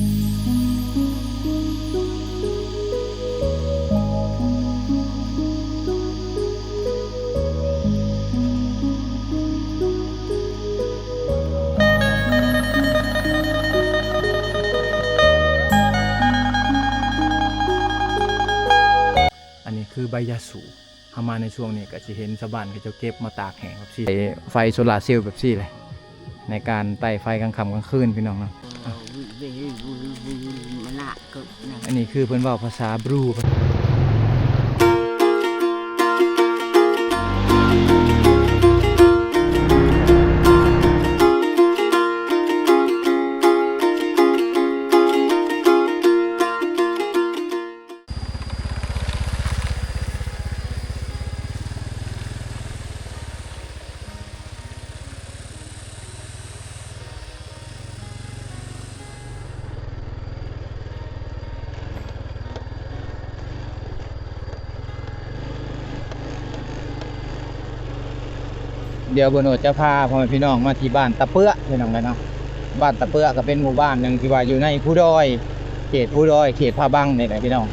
ອັນນີ້ຄືໃບຢາສູບ. ເຮົາມາໃນຊ່ວງນີ້ກໍຊິເຫັນຊາວບ້ານເຂົາເຈົ້າເກັບມາຕາກແຫ້ງແບບຊີ້ ໃຊ້ໄຟໂຊລາເຊວແບບຊີ້ແຫຼະ ໃນການໄຕ້ໄຟກາງຄ່ຳກາງຄືນ ພີ່ນ້ອງເນາະ. ອັນນີ້ຄືເພິ່ນເວົ້າພາສາບຣູ. ດຽວບ່າວໂນດຈະພາພໍ່ແມ່ພີ່ນ້ອງມາທີ່ບ້ານຕາເປືອ ພີ່ນ້ອງເອີຍເນາະ. ບ້ານຕາເປືອກໍເປັນໝູ່ບ້ານໜຶ່ງທີ່ວ່າຢູ່ໃນພູດອຍ ເຂດພູດອຍ ເຂດຜາບັງນີ້ແຫຼະພີ່ນ້ອງ.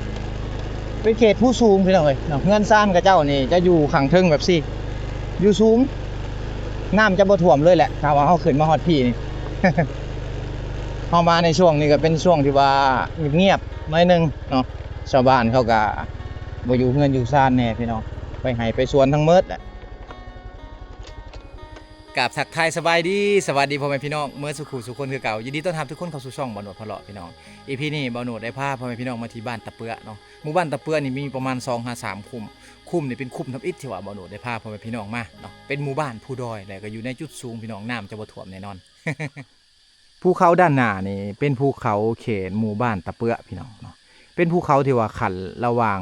ເປັນເຂດພູສູງພີ່ນ້ອງເອີຍເນາະ. ເຮືອນຊານເຂົາເຈົ້ານີ້ຈະຢູ່ຂ້າງເທິງແບບຊີ້ ຢູ່ສູງ ນ້ຳຈະບໍ່ຖ້ວມເລີຍແຫຼະ ຖ້າວ່າເຮົາຂຶ້ນມາຮອດພີ້ນີ້. ເຮົາມາໃນຊ່ວງນີ້ກໍເປັນຊ່ວງທີ່ວ່າງຽບໆໜ້ອຍໜຶ່ງເນາະ. ຊາວບ້ານເຂົາກໍບໍ່ຢູ່ເຮືອນຢູ່ຊານແດ່ພີ່ນ້ອງ ໄປໄຮ່ໄປສວນທັງໝົດແຫຼະ. ກາບທັກທາຍສະບາຍດີ ສະຫວັດດີພໍ່ແມ່ພີ່ນ້ອງເໝິດສູ່ຄູ່ສູ່ຄົນຄືເກົ່າ. ຍິນດີຕ້ອນຮັບທຸກຄົນເຂົ້າສູ່ຊ່ອງບ່າວໂນດພາເລາະ ພີ່ນ້ອງ. ອີພີນີ້ບ່າວໂນດໄດ້ພາພໍ່ແມ່ພີ່ນ້ອງມາທີ່ບ້ານຕາເປືອເນາະ. ໝູ່ບ້ານຕາເປືອນີ້ມີປະມານສອງຫາສາມຂຸມ. ຂຸມນີ້ເປັນຂຸມທຳອິດທີ່ວ່າບ່າວໂນດໄດ້ພາພໍ່ແມ່ພີ່ນ້ອງມາເນາະ. ເປັນໝູ່ບ້ານພູດອຍ ແລະກໍຢູ່ໃນຈຸດສູງ ພີ່ນ້ອງ, ນ້ຳຈະບໍ່ຖ້ວມແນ່ນອນ. ພູເຂົາດ້ານໜ້ານີ້ເປັນພູເຂົາເຂດໝູ່ບ້ານຕາເປືອ ພີ່ນ້ອງເນາະ. ເປັນພູເຂົາທີ່ວ່າຂັ້ນລະຫວ່າງ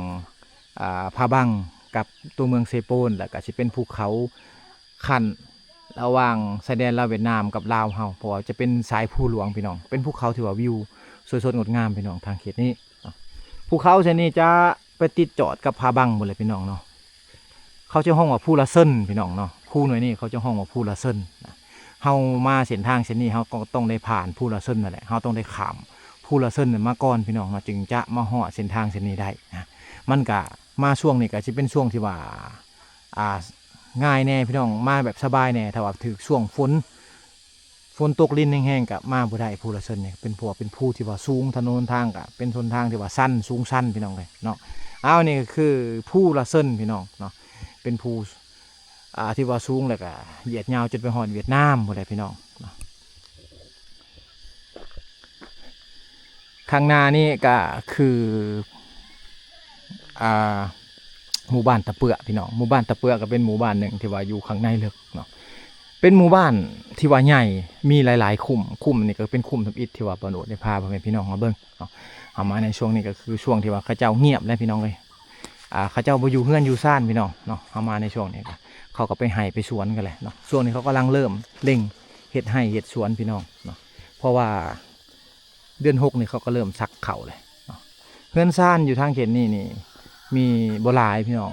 ອ່າ ຜາບັງກັບຕົວເມືອງເຊໂປນ ແລ້ວກໍຊິເປັນພູເຂົາຂັ້ນລະຫວ່າງຊາຍແດນລາວຫວຽດນາມກັບລາວເຮົາ ເພາະວ່າຈະເປັນສາຍພູຫຼວງ ພີ່ນ້ອງ. ເປັນພູເຂົາທີ່ວ່າວິວສວຍສົດງົດງາມ ພີ່ນ້ອງ, ທາງເຂດນີ້ເນາະ. ພູເຂົາເຊັ່ນນີ້ຈະ ໄປຕິດຈອດກັບຜາບັງພຸ້ນແຫຼະພີ່ນ້ອງເນາະ. ເຂົາຈະຮ້ອງວ່າພູລະເຊິນພີ່ນ້ອງເນາະ. ພູໜ່ວຍນີ້ເຂົາຈະຮ້ອງວ່າພູລະເຊິນນະ. ເຮົາມາເສັ້ນທາງເສັ້ນນີ້ ເຮົາກໍຕ້ອງໄດ້ຜ່ານພູລະເຊິນນັ້ນແຫຼະ. ເຮົາຕ້ອງໄດ້ຂ້າມພູລະເຊິນນັ້ນມາກ່ອນພີ່ນ້ອງເນາະ ຈຶ່ງຈະມາຮອດເສັ້ນທາງເສັ້ນນີ້ໄດ້ນະ. ມັນກະ ມາຊ່ວງນີ້ກະຊິເປັນຊ່ວງທີ່ວ່າ ອ່າ ງ່າຍແດ່ພີ່ນ້ອງ, ມາແບບສະບາຍແດ່. ຖ້າວ່າຖືກຊ່ວງຝົນ ຝົນຕົກລິນແຮງໆ ກະມາບໍ່ໄດ້. ພູລະເຊິນນີ້ເປັນ ເພາະວ່າເປັນພູທີ່ວ່າສູງ, ຖະໜົນຫົນທາງກະເປັນຫົນທາງທີ່ວ່າຊັນ ສູງຊັນ ພີ່ນ້ອງເອີຍເນາະ. ອ້າວ ນີ້ກໍຄືພູລະເຊິນພີ່ນ້ອງເນາະ, ເປັນພູ ອ່າ ທີ່ວ່າສູງ ແລ້ວກະຍຽດຍາວຈົນໄປຮອດຫວຽດນາມພຸ້ນແຫຼະພີ່ນ້ອງເນາະ. ຂ້າງໜ້ານີ້ກະຄື ອ່າ ໝູ່ບ້ານຕາເປືອພີ່ນ້ອງ. ໝູ່ບ້ານຕາເປືອກໍເປັນໝູ່ບ້ານໜຶ່ງທີ່ວ່າຢູ່ຂ້າງໃນເລິກເນາະ, ເປັນໝູ່ບ້ານທີ່ວ່າໃຫຍ່ ມີຫຼາຍໆຂຸມ. ຂຸມນີ້ກໍເປັນຂຸມທຳອິດທີ່ວ່າບ່າວໂນດໄດ້ພາພໍ່ແມ່ພີ່ນ້ອງມາເບິ່ງເນາະ. ເຮົາມາໃນຊ່ວງນີ້ກໍຄືຊ່ວງທີ່ວ່າເຂົາເຈົ້າງຽບແຫຼະພີ່ນ້ອງເອີຍ, ອ່າ ເຂົາເຈົ້າບໍ່ຢູ່ເຮືອນຢູ່ຊານພີ່ນ້ອງເນາະ. ເຮົາມາໃນຊ່ວງນີ້ກໍ ເຂົາກໍໄປໄຮ່ໄປສວນກັນແຫຼະເນາະ. ຊ່ວງນີ້ເຂົາກຳລັງເລີ່ມເລັ່ງເຮັດໄຮ່ເຮັດສວນພີ່ນ້ອງເນາະ, ເພາະວ່າ ເດືອນຫົກນີ້ເຂົາກໍເລີ່ມສັກເຂົ້າແລ້ວເນາະ. ເຮືອນຊານຢູ່ທາງເຂດນີ້ນີ້ມີບໍ່ຫຼາຍພີ່ນ້ອງ,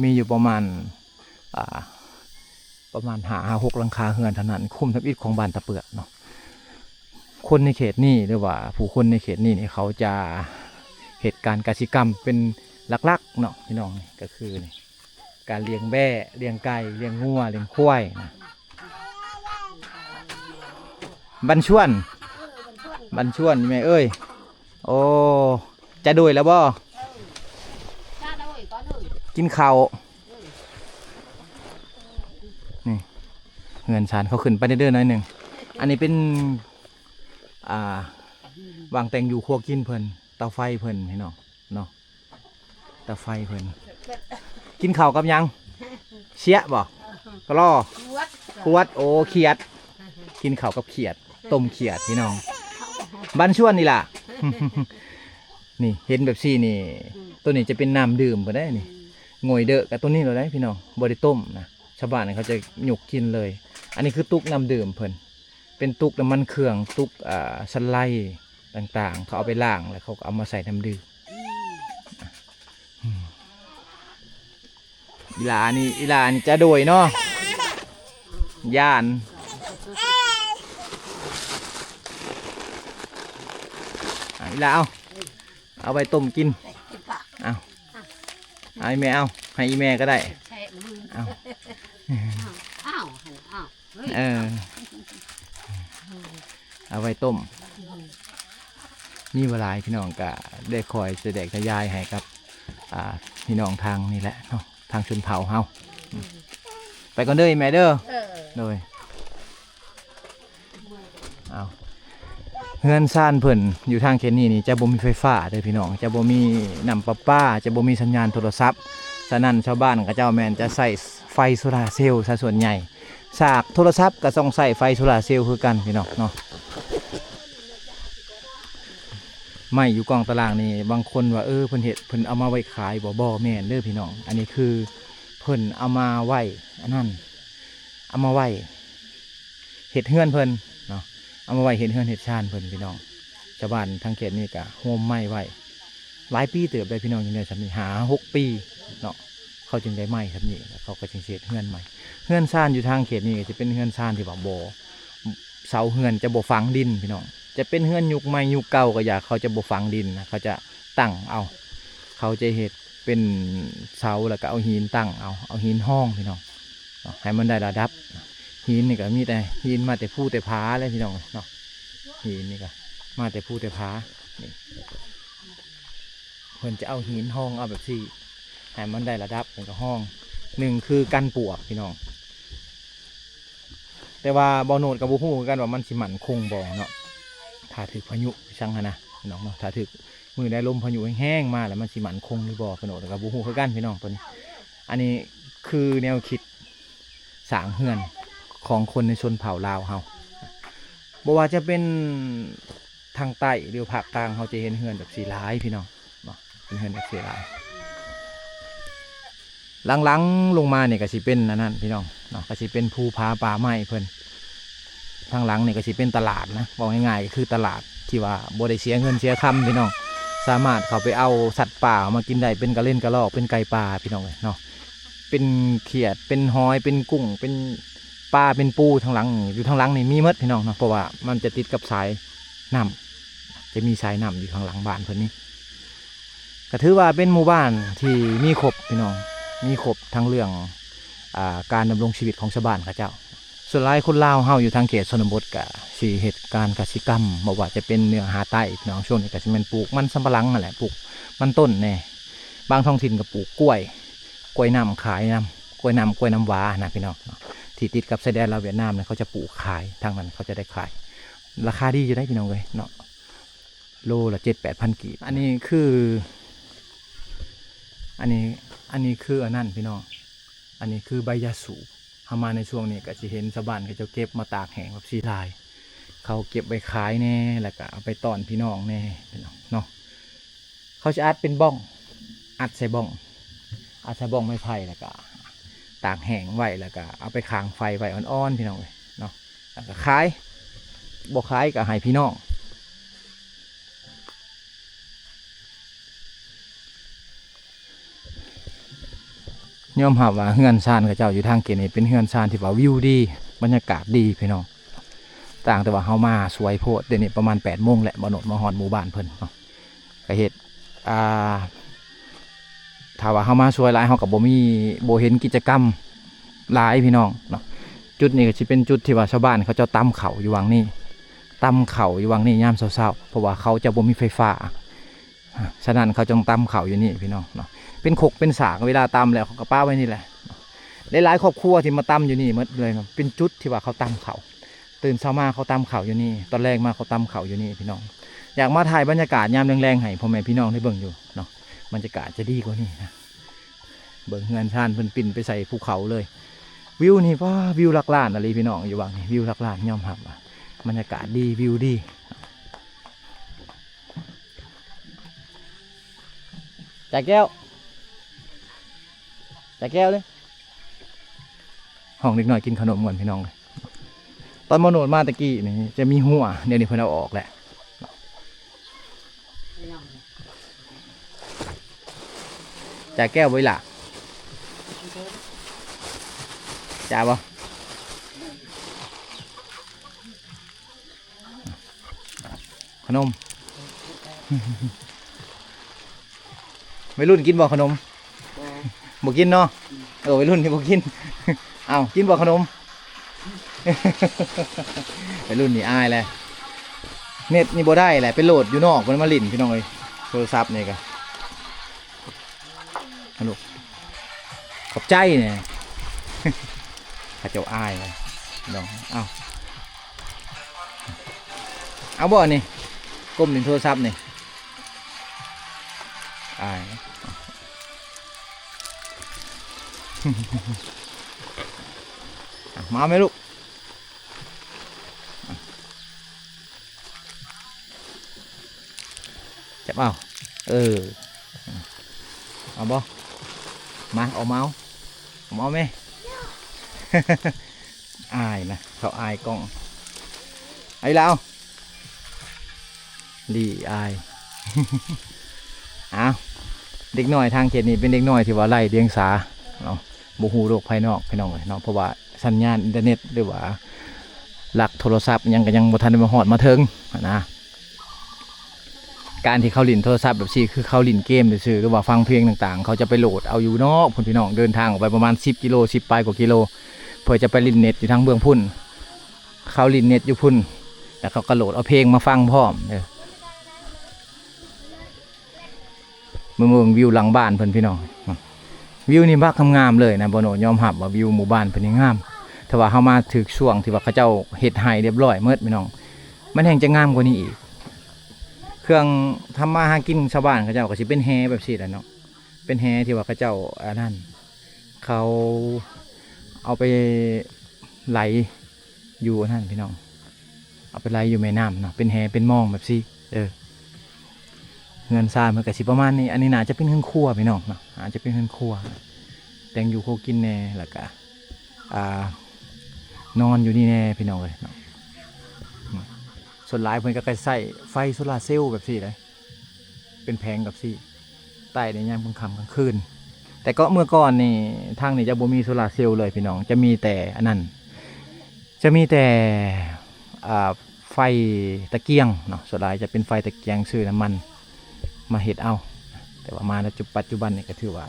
ມີຢູ່ປະມານ ອ່າ ປະມານຫ້າຫາຫົກຫຼັງຄາເຮືອນເທົ່ານັ້ນ, ຄຸ້ມທຳອິດຂອງບ້ານຕາເປືອເນາະ. ຄົນໃນເຂດນີ້ ຫຼືວ່າຜູ້ຄົນໃນເຂດນີ້ນີ້ ເຂົາຈະເຮັດການກະສິກຳເປັນຫຼັກໆເນາະພີ່ນ້ອງ. ນີ້ກໍຄືນີ້ ການລ້ຽງແບ້ ລ້ຽງໄກ່ ລ້ຽງງົວ ລ້ຽງຄວາຍນະ. ບັນຊວນ ບັນຊວນແມ່ເອີຍ. ໂອ້ ຈະໂດຍແລ້ວບໍ່? ກິນເຂົ້າ. ນີ້ ເຮືອນຊານເຂົາຂຶ້ນໄປເດີໜ້ອຍໜຶ່ງ. ອັນນີ້ເປັນ ອ່າ ວາງແຕ່ງຢູ່ຄົວກິນເພິ່ນ ເຕົາໄຟເພິ່ນພີ່ນ້ອງເນາະ. ຕາໄຟເພິ່ນ ກິນເຂົ້າກັບຫຍັງ? ເຊຍະບໍ່? ກະລໍ? ຂວດ ຂວດ. ໂອ້ ຂຽດ ກິນເຂົ້າກັບຂຽດ ຕົ້ມຂຽດພີ່ນ້ອງ. ບັນຊວນນີ້ລະ ນີ້ເຫັນແບບຊີ້ນີ້ ໂຕນີ້ຈະເປັນນ້ຳດື່ມເພິ່ນໄດ໋ນີ້. ໂງ່ຍເດີກະໂຕນີ້ໂລດໄດ໋ພີ່ນ້ອງ, ບໍ່ໄດ້ຕົ້ມນະ, ຊາວບ້ານເຂົາຈະຍົກກິນເລີຍ. ອັນນີ້ຄືຕຸກນ້ຳດື່ມເພິ່ນ ເປັນຕຸກນ້ຳມັນເຄື່ອງ ຕຸກ ອ່າ ສະໄລຕ່າງໆ ເຂົາເອົາໄປລ້າງ ແລ້ວເຂົາກໍເອົາມາໃສ່ນ້ຳດື່ມ. ອີຫຼານີ້ ອີຫຼານີ້ຈະໂດຍເນາະ ຢ້ານ. ອີ່ຫຼ້າເອົາ ເອົາໄວ້ຕົ້ມກິນ. ເອົາ ໃຫ້ແມ່ເອົາ ໃຫ້ອີ່ແມ່ກໍໄດ້. ເອົາ ເອົາ ເອີ ເອົາໄວ້ຕົ້ມ. ມີບໍ່ຫຼາຍພີ່ນ້ອງ ກະໄດ້ຄ່ອຍສະແດກສະຢາຍໃຫ້ກັບ ອ່າ ພີ່ນ້ອງທາງນີ້ແຫຼະເນາະ ທາງຊົນເຜົ່າເຮົາ. ໄປກ່ອນເດີອີ່ແມ່ເດີ. ເອີ ໂດຍ. ເອົາ ເຮືອນຊານເພິ່ນຢູ່ທາງເຂດນີ້ນີ້ ຈະບໍ່ມີໄຟຟ້າເດີພີ່ນ້ອງ ຈະບໍ່ມີນ້ຳປະປາ ຈະບໍ່ມີສັນຍານໂທລະສັບ. ສະນັ້ນຊາວບ້ານເຂົາເຈົ້າແມ່ນຈະໃຊ້ໄຟໂຊລາເຊວຊະສ່ວນໃຫຍ່. ສາກໂທລະສັບກໍຕ້ອງໃຊ້ໄຟໂຊລາເຊວຄືກັນພີ່ນ້ອງເນາະ. ໄມ້ຢູ່ກ້ອງຕາລ່າງນີ້ ບາງຄົນວ່າ ເອີ ເພິ່ນເຮັດ ເພິ່ນເອົາມາໄວ້ຂາຍບໍ່? ບໍ່ແມ່ນເດີພີ່ນ້ອງ. ອັນນີ້ຄືເພິ່ນເອົາມາໄວ້ ອັນນັ້ນ ເອົາມາໄວ້ເຮັດເຮືອນເພິ່ນເນາະ ເອົາມາໄວ້ເຮັດເຮືອນເຮັດຊານເພິ່ນພີ່ນ້ອງ. ຊາວບ້ານທາງເຂດນີ້ກໍໂຮມໄມ້ໄວ້ຫຼາຍປີເຕີບໄດ໋ພີ່ນ້ອງ ຈັ່ງໄດ້ສ່ຳນີ້ ຫ້າຫົກປີເນາະ ເຂົາຈຶ່ງໄດ້ໄມ້ສ່ຳນີ້ ແລ້ວເຂົາກໍຈຶ່ງຊິເຮັດເຮືອນໃໝ່. ເຮືອນຊານຢູ່ທາງເຂດນີ້ກໍຈະເປັນເຮືອນຊານທີ່ວ່າບໍ່ ເສົາເຮືອນຈະບໍ່ຝັງດິນພີ່ນ້ອງ ຈະເປັນເຮືອນຍຸກໃໝ່ຍຸກເກົ່າກໍຢ່າ ເຂົາຈະບໍ່ຝັງດິນນະ ເຂົາຈະຕັ້ງເອົາ ເຂົາຈະເຮັດເປັນເສົາ ແລ້ວກໍເອົາຫີນຕັ້ງເອົາ ເອົາຫີນຮອງພີ່ນ້ອງເນາະ ໃຫ້ມັນໄດ້ລະດັບ. ຫີນນີ້ກໍມີແຕ່ຫີນມາແຕ່ພູແຕ່ຜາເລີຍພີ່ນ້ອງເນາະ ຫີນນີ້ກໍມາແຕ່ພູແຕ່ຜານີ້. ເພິ່ນຈະເອົາຫີນຮອງເອົາແບບຊີ້ ໃຫ້ມັນໄດ້ລະດັບ ເພິ່ນກໍຮອງ. ໜຶ່ງຄືກັນປວກພີ່ນ້ອງ ແຕ່ວ່າບ່າວໂນດກໍບໍ່ຮູ້ຄືກັນວ່າມັນຊິໝັ້ນຄົງບໍ່ເນາະ ຖ້າຖືກພາຍຸໄປຊັ້ນຫັ້ນນະພີ່ນ້ອງເນາະ. ຖ້າຖືກມື້ໃດລົມພາຍຸແຮງໆມາແລ້ວ ມັນຊິໝັ້ນຄົງຫຼືບໍ່ ບ່າວໂນດກໍບໍ່ຮູ້ຄືກັນພີ່ນ້ອງ. ໂຕນີ້ ອັນນີ້ຄືແນວຄິດສ້າງເຮືອນຂອງຄົນໃນຊົນເຜົ່າລາວເຮົາ ບໍ່ວ່າຈະເປັນ ທາງໃຕ້ ຫຼື ພາກກາງ ເຮົາຈະເຫັນເຮືອນແບບຊີ້ຫຼາຍພີ່ນ້ອງເນາະ ເປັນເຮືອນແບບຊີ້ຫຼາຍ. ຫຼັງໆລົງມານີ້ກໍຊິເປັນອັນນັ້ນພີ່ນ້ອງເນາະ ກໍຊິເປັນພູຜາປ່າໄມ້ເພິ່ນ. ທາງຫຼັງນີ້ກໍຊິເປັນຕະຫຼາດນະ ເວົ້າງ່າຍໆກໍຄືຕະຫຼາດທີ່ວ່າບໍ່ໄດ້ເສຍເງິນເສຍຄຳພີ່ນ້ອງ ສາມາດເຂົ້າໄປເອົາສັດປ່າມາກິນໄດ້ ເປັນກະເລັນກະລອກ ເປັນໄກ່ປ່າພີ່ນ້ອງເອີຍເນາະ ເປັນຂຽດ ເປັນຫອຍ ເປັນກຸ້ງ ເປັນປາ ເປັນປູ ທາງຫຼັງ ຢູ່ທາງຫຼັງນີ້ມີໝົດພີ່ນ້ອງເນາະ ເພາະວ່າມັນຈະຕິດກັບສາຍ ນ້ຳ ຈະມີສາຍນ້ຳຢູ່ຂ້າງຫຼັງບ້ານເພິ່ນນີ້ ກໍຖືວ່າເປັນໝູ່ບ້ານທີ່ມີຄົບພີ່ນ້ອງ ມີຄົບທັງເລື່ອງ ອ່າ ການດຳລົງຊີວິດຂອງຊາວບ້ານເຂົາເຈົ້າ. ສ່ວນຫຼາຍຄົນລາວເຮົາຢູ່ທາງເຂດຊົນນະບົດກໍຊິເຮັດການກະສິກຳ ບໍ່ວ່າຈະເປັນເນື້ອຫາໃຕ້ພີ່ນ້ອງ ຊ່ວງນີ້ກໍຊິແມ່ນປູກມັນສຳປະຫຼັງຫັ້ນແຫຼະ ປູກມັນຕົ້ນແດ່ ບາງທ້ອງຖິ່ນກໍປູກກ້ວຍ ກ້ວຍນ້ຳຂາຍນຳ ກ້ວຍນ້ຳ ກ້ວຍນ້ຳຫວານະພີ່ນ້ອງເນາະ ທີ່ຕິດກັບຊາຍແດນລາວຫວຽດນາມນະ ເຂົາຈະປູກຂາຍ ທາງນັ້ນເຂົາຈະໄດ້ຂາຍ ລາຄາດີຢູ່ໄດ໋ພີ່ນ້ອງເອີຍເນາະ ໂລລະເຈັດແປດພັນກີບ. ອັນນີ້ຄື ອັນນີ້ ອັນນີ້ຄືອັນນັ້ນພີ່ນ້ອງ ອັນນີ້ຄືໃບຢາສູບ. ເຮົາມາໃນຊ່ວງນີ້ກໍຊິເຫັນຊາວບ້ານເຂົາເຈົ້າເກັບມາຕາກແຫ້ງແບບຊີ້ຫຼາຍ ເຂົາເກັບໄວ້ຂາຍແດ່ ແລ້ວກໍເອົາໄປຕ້ອນພີ່ນ້ອງແດ່ເນາະ. ເຂົາຊິອັດເປັນບ້ອງ ອັດໃສ່ບ້ອງ ອັດໃສ່ບ້ອງໄມ້ໄຜ່ ແລ້ວກະຕາກແຫ້ງໄວ້ ແລ້ວກະເອົາໄປຂ້າງໄຟໄວ້ອ່ອນໆ ພີ່ນ້ອງເອີຍເນາະ ແລ້ວກະຂາຍ ບໍ່ຂາຍກະໃຫ້ພີ່ນ້ອງ. ຍອມຮັບວ່າເຮືອນຊານເຂົາເຈົ້າຢູ່ທາງເຂດນີ້ເປັນເຮືອນຊານທີ່ວ່າວິວດີ ບັນຍາກາດດີພີ່ນ້ອງ ຕ່າງແຕ່ວ່າເຮົາມາສວຍໂພດ. ດຽວນີ້ປະມານແປດໂມງແລ້ວ ບ່າວໂນດມາຮອດໝູ່ບ້ານເພິ່ນເນາະ ກະເຮັດ ອ່າ ຖ້າວ່າເຮົາມາສວຍຫຼາຍ ເຮົາກໍບໍ່ມີ ບໍ່ເຫັນກິດຈະກຳຫຼາຍພີ່ນ້ອງເນາະ. ຈຸດນີ້ກໍຊິເປັນຈຸດທີ່ວ່າຊາວບ້ານເຂົາເຈົ້າຕຳເຂົ້າຢູ່ຫວ່າງນີ້ ຕຳເຂົ້າຢູ່ຫວ່າງນີ້ຍາມເຊົ້າໆ ເພາະວ່າເຂົາເຈົ້າບໍ່ມີໄຟຟ້າ ສະນັ້ນເຂົາຈຶ່ງຕຳເຂົ້າຢູ່ນີ້ພີ່ນ້ອງເນາະ ເປັນຄົກເປັນສາກ ເວລາຕຳແລ້ວເຂົາກໍປະໄວ້ນີ້ແຫຼະ. ຫຼາຍໆຄອບຄົວທີ່ມາຕຳຢູ່ນີ້ໝົດເລີຍເນາະ ເປັນຈຸດທີ່ວ່າເຂົາຕຳເຂົ້າ ຕື່ນເຊົ້າມາເຂົາຕຳເຂົ້າຢູ່ນີ້ ຕອນແລງມາເຂົາຕຳເຂົ້າຢູ່ນີ້ພີ່ນ້ອງ. ຢາກມາຖ່າຍບັນຍາກາດຍາມແລງໆໃຫ້ພໍ່ແມ່ພີ່ນ້ອງໄດ້ເບິ່ງຢູ່ເນາະ ບັນຍາກາດຈະດີກວ່ານີ້ນະ. ເບິ່ງເຮືອນຊານເພິ່ນປິ່ນໄປໃສ່ພູເຂົາເລີຍ ວິວນີ້ ວ້າ ວິວຫຼັກລ້ານອີ່ຫຼີພີ່ນ້ອງ ຢູ່ຫວ່າງນີ້ ວິວຫຼັກລ້ານ ຍອມຮັບວ່າບັນຍາກາດດີ ວິວດີ. ຈາແກ້ວ ຈາແກ້ວເດ້ ຫ້ອງເດັກນ້ອຍກິນຂະໜົມກ່ອນພີ່ນ້ອງເອີຍ. ຕອນໝໍໂນດມາຕະກີ້ນີ້ຈະມີຮົ້ວ ດຽວນີ້ເພິ່ນເອົາອອກແລ້ວ. ຈາແກ້ວບໍ່ອີ່ຫຼ້າ? ຈາບໍ່? ຂະໜົມ ໄວລຸ້ນກິນບໍ່ຂະໜົມ? ບໍ່ ບໍ່ກິນເນາະ. ເອີ ໄວລຸ້ນນີ້ບໍ່ກິນ. ເອົ້າ ກິນບໍ່ຂະໜົມ? ໄວລຸ້ນນີ້ອາຍແຫຼະ ເນັດນີ້ບໍ່ໄດ້ແຫຼະ ໄປໂຫຼດຢູ່ນອກ ເພິ່ນມາຫຼິ້ນ ພີ່ນ້ອງເອີຍ. ໂທລະສັບນີ້ກະ ອາ ລູກ ຂອບໃຈແດ່. ເຂົາເຈົ້າອາຍເລີຍ ນ້ອງ. ເອົາ ເອົາບໍ່ນີ້ ກົ້ມຫຼິ້ນໂທລະສັບນີ້ ອາຍ. ເອົາ ມາເອົາແມ່ລູກ. ຈັບເອົາ ເອີ ເອົາບໍ່? ມາ ອອກມາເອົາ ອອກມາເອົາແມ່. ອາຍນະ ເຂົາອາຍກ້ອງ. ໄອ້ລາວ ລີ້ອາຍ. ອ້າວ ເດັກນ້ອຍທາງເຂດນີ້ເປັນເດັກນ້ອຍທີ່ວ່າໄຮ້ດຽງສາເນາະ ບໍ່ຮູ້ໂລກພາຍນອກ ພີ່ນ້ອງເອີຍເນາະ ເພາະວ່າ ສັນຍານອິນເຕີເນັດ ຫຼືວ່າຫຼັກໂທລະສັບຫຍັງກະຍັງບໍ່ທັນໄດ້ມາຮອດມາເຖິງຫັ້ນນະ. ການທີ່ເຂົາຫຼິ້ນໂທລະສັບແບບຊີ້ ຄືເຂົາຫຼິ້ນເກມຊື່ໆ ຫຼືວ່າຟັງເພງຕ່າງໆ ເຂົາຈະໄປໂຫຼດເອົາຢູ່ນອກພຸ້ນ ພີ່ນ້ອງ ເດີນທາງອອກໄປປະມານສິບກິໂລ ສິບປາຍກວ່າກິໂລ ເພື່ອຈະໄປຫຼິ້ນເນັດຢູ່ທາງເບື້ອງພຸ້ນ. ເຂົາຫຼິ້ນເນັດຢູ່ພຸ້ນ ແລ້ວເຂົາກະໂຫຼດເອົາເພງມາຟັງພ້ອມເດີ. ມາເບິ່ງວິວຫຼັງບ້ານເພິ່ນ ພີ່ນ້ອງ. ວິວນີ້ບັກງາມໆເລີຍນະ ບ່າວໂນດຍອມຮັບວ່າວິວໝູ່ບ້ານເພິ່ນນີ້ງາມ. ຖ້າວ່າເຮົາມາຖືກຊ່ວງທີ່ວ່າເຂົາເຈົ້າເຮັດໄຮ່ລຽບລ້ອຍໝົດ ພີ່ນ້ອງ ມັນແຮ່ງຈະງາມກວ່ານີ້ອີກ. ເຄື່ອງທຳມາຫາກິນຊາວບ້ານເຂົາເຈົ້າກະຊິເປັນແຫແບບຊີ້ແຫຼະເນາະ ເປັນແຫທີ່ວ່າເຂົາເຈົ້າ ອັນນັ້ນ ເຂົາເອົາໄປໄຫຼຢູ່ອັນນັ້ນ ພີ່ນ້ອງ. ເອົາໄປໄຫຼຢູ່ແມ່ນ້ຳເນາະ ເປັນແຫເປັນມອງແບບຊີ້ເດີ. ເຮືອນຊານເພິ່ນກະຊິປະມານນີ້. ອັນນີ້ໜ້າຈະເປັນເຮືອນຄົວ ພີ່ນ້ອງເນາະ ອາດຈະເປັນເຮືອນຄົວ ແຕ່ງຢູ່ຄົວກິນແດ່ ແລ້ວກະ ອ່າ ນອນຢູ່ນີ້ແດ່ ພີ່ນ້ອງເອີຍເນາະ. ສ່ວນຫຼາຍເພິ່ນກະໃຊ້ໄຟໂຊລາເຊວແບບຊີ້ເດ້ ເປັນແຜງແບບຊີ້ ໃຕ້ໃນຍາມກາງຄ່ຳກາງຄືນ. ແຕ່ກໍເມື່ອກ່ອນນີ້ ທາງນີ້ຈະບໍ່ມີໂຊລາເຊວເລີຍ ພີ່ນ້ອງ ຈະມີແຕ່ອັນນັ້ນ ຈະມີແຕ່ ອ່າ ໄຟຕະກຽງເນາະ ສ່ວນຫຼາຍຈະເປັນໄຟຕະກຽງ ຊື້ນ້ຳມັນມາເຮັດເອົາ. ແຕ່ວ່າມາປັດຈຸບັນນີ້ກະຖືວ່າ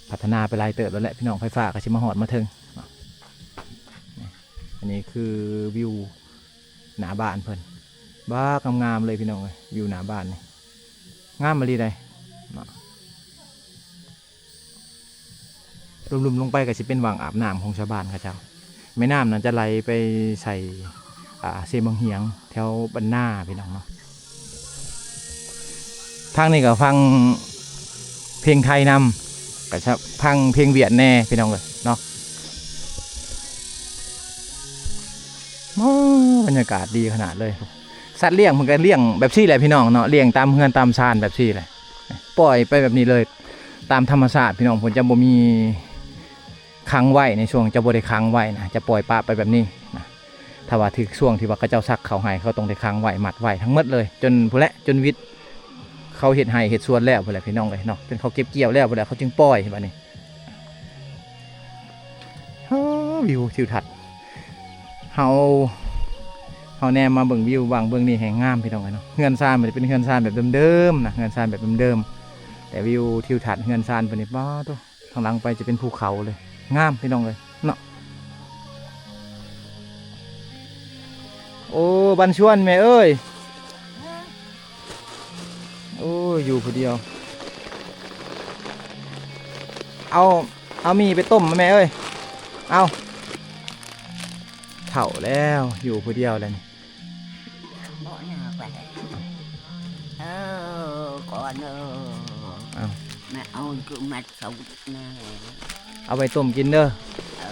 ພັດທະນາໄປຫຼາຍເຕີບແລ້ວແຫຼະ ພີ່ນ້ອງ ໄຟຟ້າກະຊິມາຮອດມາເຖິງເນາະ. ອັນນີ້ຄືວິວໜ້າບ້ານເພິ່ນ ບັກງາມໆເລີຍ ພີ່ນ້ອງເອີຍ ວິວໜ້າບ້ານນີ້ ງາມອີ່ຫຼີໃດ໋ເນາະ. ລຸ່ມໆລົງໄປກະຊິເປັນຫວ່າງອາບນ້ຳຂອງຊາວບ້ານເຂົາເຈົ້າ. ແມ່ນ້ຳນັ້ນຈະໄຫຼໄປໃສ່ ອ່າ ເຊບັ້ງຫຽງ ແຖວບ້ານນາ ພີ່ນ້ອງເນາະ. ທາງນີ້ກະຟັງເພງໄທນຳ ກະຟັງເພງຫວຽດແດ່ ພີ່ນ້ອງເອີຍເນາະ. ໂອ້ ບັນຍາກາດດີຂະໜາດເລີຍ. ສັດລ້ຽງເພິ່ນກະລ້ຽງແບບຊີ້ແຫຼະ ພີ່ນ້ອງເນາະ ລ້ຽງຕາມເຮືອນຕາມຊານແບບຊີ້ແຫຼະ ປ່ອຍໄປແບບນີ້ເລີຍ ຕາມທຳມະຊາດ ພີ່ນ້ອງ. ເພິ່ນຈະບໍ່ມີຂັງໄວ້ ໃນຊ່ວງຈະບໍ່ໄດ້ຂັງໄວ້ນະ ຈະປ່ອຍປະໄປແບບນີ້ນະ. ຖ້າວ່າຖືກຊ່ວງທີ່ວ່າເຂົາເຈົ້າສັກເຂົ້າໃຫ້ ເຂົາຕ້ອງໄດ້ຂັງໄວ້ ມັດໄວ້ທັງໝົດເລີຍ ຈົນພຸ້ນແຫຼະ ຈົນວິດເຂົາເຮັດໄຮ່ເຮັດສວນແລ້ວພຸ້ນແຫຼະ ພີ່ນ້ອງເອີຍເນາະ ຈົນເຂົາເກັບກ່ຽວແລ້ວພຸ້ນແຫຼະ ເຂົາຈຶ່ງປ່ອຍບາດນີ້. ໂອ້ ວິວທິວທັດ ເຮົາ ເຮົາແນມມາເບິ່ງວິວຫວ່າງເບື້ອງນີ້ແຮ່ງງາມ ພີ່ນ້ອງເອີຍເນາະ. ເຮືອນຊານມັນຈະເປັນເຮືອນຊານແບບເດີມໆນະ ເຮືອນຊານແບບເດີມໆ ແຕ່ວິວທິວທັດເຮືອນຊານເພິ່ນນີ້ ປາໂທ້ ທາງຫຼັງໄປຈະເປັນພູເຂົາເລີຍ ງາມ ພີ່ນ້ອງເອີຍເນາະ. ໂອ້ ບັນຊວນແມ່ເອີຍ ໂອ້ ຢູ່ຜູ້ດຽວ ເອົາ ເອົາໝີ່ໄປຕົ້ມແມ່ເອີຍ ເອົາ ເຖົ້າແລ້ວ ຢູ່ຜູ້ດຽວແລ້ວນີ້. ເອີ ກ່ອນເອີ ເອົາ ແມ່ເອົາຄືແມັດເຂົ້າແນ່ ເອົາໄວ້ຕົ້ມກິນເດີ ເອີ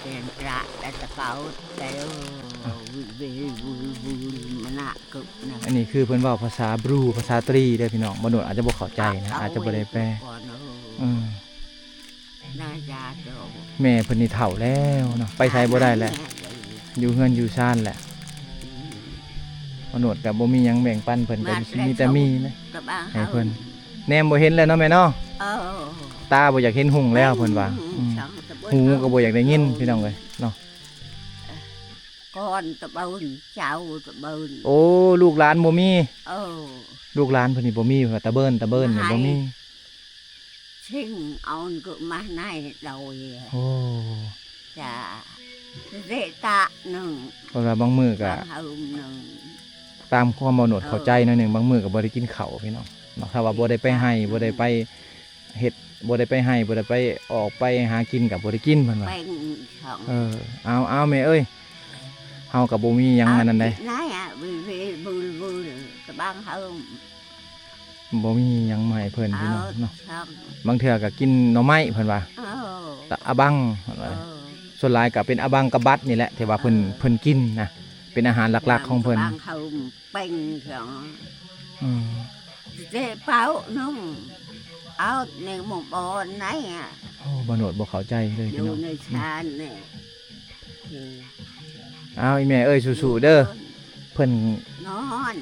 ເປັນພະແຕ່ເກົ່າແຕ່ ເອີ ວິ ວິ ວິ ວິ ມະນະ ອັນນີ້ຄືເພິ່ນເວົ້າພາສາບຣູ ພາສາຕຣີເດີພີ່ນ້ອງ ມະນຸດອາດຈະບໍ່ເຂົ້າໃຈນະ ອາດຈະບໍ່ໄດ້ແປ. ອືມ ແມ່ເພິ່ນນີ້ເຖົ້າແລ້ວເນາະ ໄປໃສບໍ່ໄດ້ແລ້ວ ຢູ່ເຮືອນຢູ່ຊານແຫຼະ. ມະນຸດກະບໍ່ມີຫຍັງແບ່ງປັນເພິ່ນ ກະມີແຕ່ໝີ່ແຫຼະໃຫ້ເພິ່ນ ແນມບໍ່ເຫັນແລ້ວເນາະແມ່ເນາະ. ຕາບໍ່ຢາກເຫັນຮຸ່ງແລ້ວເພິ່ນວ່າ ອືມ ຫູກະບໍ່ຢາກໄດ້ຍິນ ພີ່ນ້ອງເອີຍເນາະ. ກ່ອນຕະເບີນ ເຈົ້າຕະເບີນ. ໂອ້ ລູກຫຼານບໍ່ມີ. ເອີ ລູກຫຼານເພິ່ນນີ້ບໍ່ມີ ວ່າຕະເບີນ ຕະເບີນນີ້ບໍ່ມີ. ຊິງອອນກໍມາໃນດອຍ. ໂອ້ ຈ້າ ເດຕະໜຶ່ງ ເພາະວ່າບາງມື້ກໍ ບາງເຮີມໜຶ່ງ ຕາມຄວາມບໍ່ໜົດເຂົ້າໃຈໜ້ອຍໜຶ່ງ ເອີ ບາງມື້ກໍບໍ່ໄດ້ກິນເຂົ້າພີ່ນ້ອງເນາະ. ຖ້າວ່າບໍ່ໄດ້ໄປໄຮ່ ບໍ່ໄດ້ໄປເຮັດ ບໍ່ໄດ້ໄປໄຮ່ ບໍ່ໄດ້ໄປອອກໄປຫາກິນກໍບໍ່ໄດ້ກິນເພິ່ນວ່າ. ເອີ ເອົາ ເອົາແມ່ເອີຍ ເຮົາກໍບໍ່ມີຫຍັງອັນນັ້ນໃດ໋. ນາຍອະ ວືລໆ ວືລໆ ຕະບາງເຮີມ ບໍ່ມີຫຍັງມາໃຫ້ເພິ່ນພີ່ນ້ອງເນາະ. ບາງເທື່ອກໍກິນໜໍ່ໄມ້ເພິ່ນວ່າ ເອີ ອາບັງ ເອີ ສ່ວນຫຼາຍກໍເປັນອາບັງກັບບັດນີ້ແຫຼະ ທີ່ວ່າເພິ່ນ ເອີ ເພິ່ນກິນນະ ເປັນອາຫານຫຼັກໆຂອງເພິ່ນ. ເປັນຫຍັງ ເອີ ເດເປົາໜຶ່ງ ເອົາໃນໝູ່ບ່ອນໃນອະ. ໂອ້ ບ່າວໂນດບໍ່ເຂົ້າໃຈເລີຍພີ່ນ້ອງ ຢູ່ໃນຊານນີ້. ເອົາ ອີ່ແມ່ເອີຍ ສູ້ໆເດີ ເພິ່ນນອນ.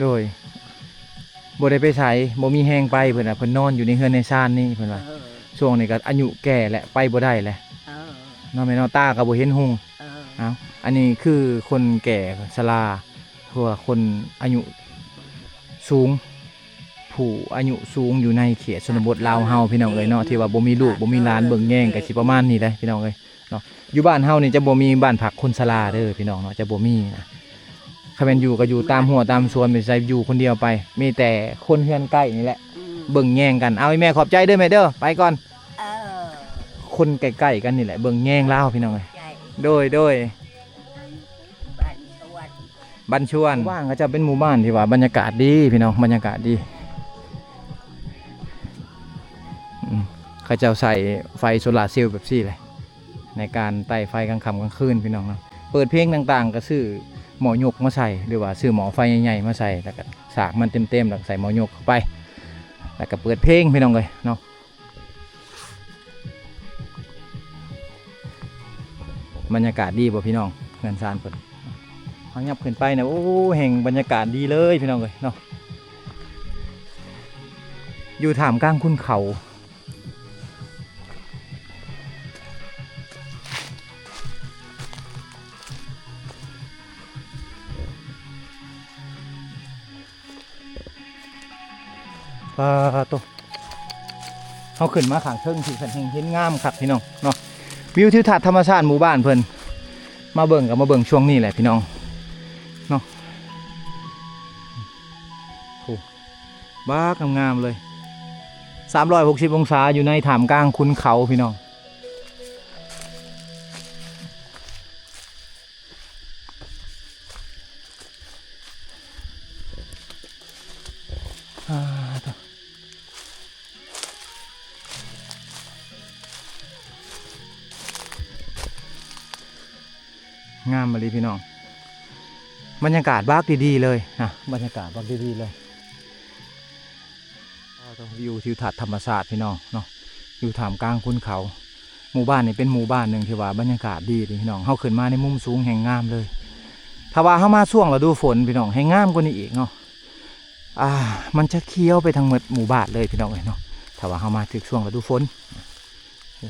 ໂດຍ ບໍ່ໄດ້ໄປໃສ ບໍ່ມີແຮງໄປ ເພິ່ນວ່າ ເພິ່ນນອນຢູ່ໃນເຮືອນໃນຊານນີ້ ເພິ່ນວ່າ. ເອີ ຊ່ວງນີ້ກໍອາຍຸແກ່ແຫຼະ ໄປບໍ່ໄດ້ແຫຼະ ເອີ ເນາະແມ່ເນາະ ຕາກໍບໍ່ເຫັນຮຸ່ງ. ເອີ ເອົາ ອັນນີ້ຄືຄົນແກ່ຊະລາ ເພາະວ່າຄົນອາຍຸສູງ ຜູ້ອາຍຸສູງຢູ່ໃນເຂດຊົນນະບົດລາວເຮົາ ພີ່ນ້ອງເອີຍເນາະ ທີ່ວ່າບໍ່ມີລູກ ບໍ່ມີຫຼານເບິ່ງແຍງ ກໍຊິປະມານນີ້ແຫຼະ ພີ່ນ້ອງເອີຍເນາະ. ຢູ່ບ້ານເຮົານີ້ຈະບໍ່ມີບ້ານພັກຄົນຊະລາເດີ ພີ່ນ້ອງເນາະ ຈະບໍ່ມີນະ. ຄັນແມ່ນຢູ່ກໍຢູ່ຕາມຮົ້ວຕາມສວນ ໄປໃສຢູ່ຄົນດຽວໄປ ມີແຕ່ຄົນເຮືອນໃກ້ນີ້ແຫຼະ ອືມ ເບິ່ງແຍງກັນ. ເອົາ ອີ່ແມ່ ຂອບໃຈເດີແມ່ເດີ ໄປກ່ອນ. ເອີ ຄົນໃກ້ໆກັນນີ້ແຫຼະ ເບິ່ງແຍງລາວ ພີ່ນ້ອງເອີຍ. ໂດຍ ໂດຍ ບ້ານຊວນ ບ້ານຊວນ ໝູ່ບ້ານເຂົາເຈົ້າເປັນໝູ່ບ້ານທີ່ວ່າບັນຍາກາດດີ ພີ່ນ້ອງ ບັນຍາກາດດີ. ອືມ ເຂົາເຈົ້າໃຊ້ໄຟໂຊລາເຊວແບບຊີ້ແຫຼະ ໃນການໄຕ້ໄຟກາງຄ່ຳກາງຄືນ ພີ່ນ້ອງເນາະ. ເປີດເພງຕ່າງໆ ກໍຊື້ໝໍ້ຍົກມາໃສ່ ຫຼືວ່າຊື້ໝໍ້ໄຟໃຫຍ່ໆມາໃສ່ ແລ້ວກໍສາກມັນເຕັມໆ ແລ້ວກໍໃສ່ໝໍ້ຍົກເຂົ້າໄປ ແລ້ວກໍເປີດເພງ ພີ່ນ້ອງເອີຍເນາະ. ບັນຍາກາດດີບໍ່ພີ່ນ້ອງ ເຮືອນຊານເພິ່ນ? ເຮົາຫຍັບຂຶ້ນໄປນະ ໂອ້ ແຮ່ງບັນຍາກາດດີເລີຍພີ່ນ້ອງເອີຍເນາະ ຢູ່ທ່າມກາງຄຸນເຂົາ. ປາໂຕ ເຮົາຂຶ້ນມາຂ້າງເທິງພີ້ ເພິ່ນແຮ່ງເຫັນງາມຄັກພີ່ນ້ອງເນາະ. ວິວທິວທັດທຳມະຊາດໝູ່ບ້ານເພິ່ນ ມາເບິ່ງກໍມາເບິ່ງຊ່ວງນີ້ແຫຼະພີ່ນ້ອງເນາະ. ໂອ້ ບັກງາມໆເລີຍ ສາມຮ້ອຍຫົກສິບອົງສາ ຢູ່ໃນທ່າມກາງຄຸນເຂົາພີ່ນ້ອງ. ອ່າ ໂທ້ ງາມອີ່ຫຼີພີ່ນ້ອງ ບັນຍາກາດບັກດີໆເລີຍນະ ບັນຍາກາດບັກດີໆເລີຍ. ວິວທິວທັດທຳມະຊາດພີ່ນ້ອງເນາະ ຢູ່ທ່າມກາງຄຸນເຂົາ. ໝູ່ບ້ານນີ້ເປັນໝູ່ບ້ານໜຶ່ງທີ່ວ່າບັນຍາກາດດີເດ້ພີ່ນ້ອງ ເຮົາຂຶ້ນມາໃນມຸມສູງແຮ່ງງາມເລີຍ. ຖ້າວ່າເຮົາມາຊ່ວງລະດູຝົນພີ່ນ້ອງ ແຮ່ງງາມກວ່ານີ້ອີກເນາະ. ອ່າ ມັນຈະຂຽວໄປທັງໝົດໝູ່ບ້ານເລີຍພີ່ນ້ອງເອີຍເນາະ ຖ້າວ່າເຮົາມາຖືກຊ່ວງລະດູຝົນ. ໂອ້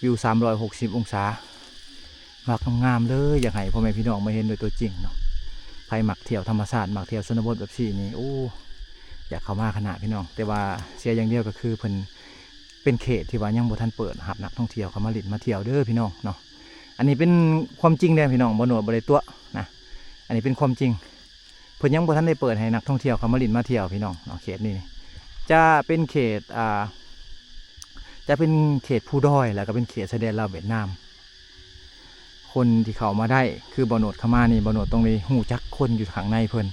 ວິວສາມຮ້ອຍຫົກສິບອົງສາ ບັກງາມໆເລີຍ. ຢາກໃຫ້ພໍ່ແມ່ພີ່ນ້ອງມາເຫັນດ້ວຍຕົວຈິງເນາະ ໃຜມັກທ່ຽວທຳມະຊາດ ມັກທ່ຽວຊົນນະບົດແບບຊີ້ນີ້ ໂອ້ ຢາກເຂົ້າມາຂະໜາດພີ່ນ້ອງ. ແຕ່ວ່າເສຍຢ່າງດຽວກໍຄືເພິ່ນເປັນເຂດທີ່ວ່າຍັງບໍ່ທັນເປີດຮັບນັກທ່ອງທ່ຽວເຂົ້າມາຫຼິ້ນມາທ່ຽວເດີພີ່ນ້ອງເນາະ. ອັນນີ້ເປັນຄວາມຈິງເດ້ພີ່ນ້ອງ ບໍ່ໂນດບໍ່ໄດ້ຕົວະນະ ອັນນີ້ເປັນຄວາມຈິງ. ເພິ່ນຍັງບໍ່ທັນໄດ້ເປີດໃຫ້ນັກທ່ອງທ່ຽວເຂົ້າມາຫຼິ້ນມາທ່ຽວພີ່ນ້ອງເນາະ. ເຂດນີ້ຈະເປັນເຂດ ອ່າ ຈະເປັນເຂດພູດອຍ ແລ້ວກໍເປັນເຂດຊາຍແດນລາວຫວຽດນາມ. ຄົນທີ່ເຂົ້າມາໄດ້ ຄືບໍ່ໂນດເຂົ້າມານີ້ ບໍ່ໂນດຕ້ອງໄດ້ຮູ້ຈັກຄົນຢູ່ຂ້າງໃນເພິ່ນ.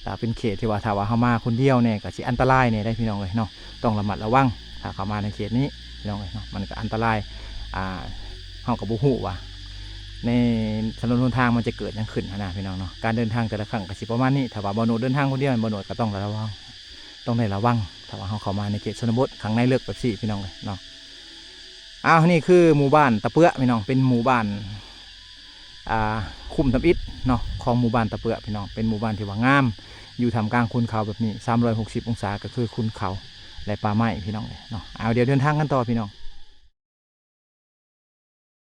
ແລ້ວເປັນເຂດທີ່ວ່າ ຖ້າວ່າເຮົາມາຄົນດຽວແດ່ ກໍຊິອັນຕະລາຍແດ່ໄດ໋ພີ່ນ້ອງເອີຍເນາະ. ຕ້ອງລະມັດລະວັງ ຖ້າເຂົ້າມາໃນເຂດນີ້ພີ່ນ້ອງເອີຍເນາະ ມັນກໍອັນຕະລາຍ. ອ່າ ເຮົາກໍບໍ່ຮູ້ວ່າໃນຖະໜົນຫົນທາງມັນຈະເກີດຫຍັງຂຶ້ນຫັ້ນນະພີ່ນ້ອງເນາະ. ການເດີນທາງແຕ່ລະຄັ້ງກໍຊິປະມານນີ້. ຖ້າວ່າບໍ່ໂນດເດີນທາງຄົນດຽວ ບໍ່ໂນດກໍຕ້ອງລະວັງ ຕ້ອງໄດ້ລະວັງ ຖ້າວ່າເຮົາເຂົ້າມາໃນເຂດຊົນນະບົດຂ້າງໃນເລິກແບບຊີ້ພີ່ນ້ອງເອີຍເນາະ. ອ້າວ ນີ້ຄືໝູ່ບ້ານຕະເປືອພີ່ນ້ອງ ເປັນໝູ່ບ້ານ ອ່າ ຄຸ້ມທຳອິດເນາະ ຂອງໝູ່ບ້ານຕະເປືອພີ່ນ້ອງ. ເປັນໝູ່ບ້ານທີ່ວ່າງາມ ຢູ່ທ່າມກາງຄຸນເຂົາແບບນີ້ ສາມຮ້ອຍຫົກສິບອົງສາ ກໍຄືຄຸນເຂົາ ແລະ ປ່າໄມ້ພີ່ນ້ອງເອີຍເນາະ. ເອົາ ດຽວເດີນທາງກັນຕໍ່ພີ່ນ້ອງ.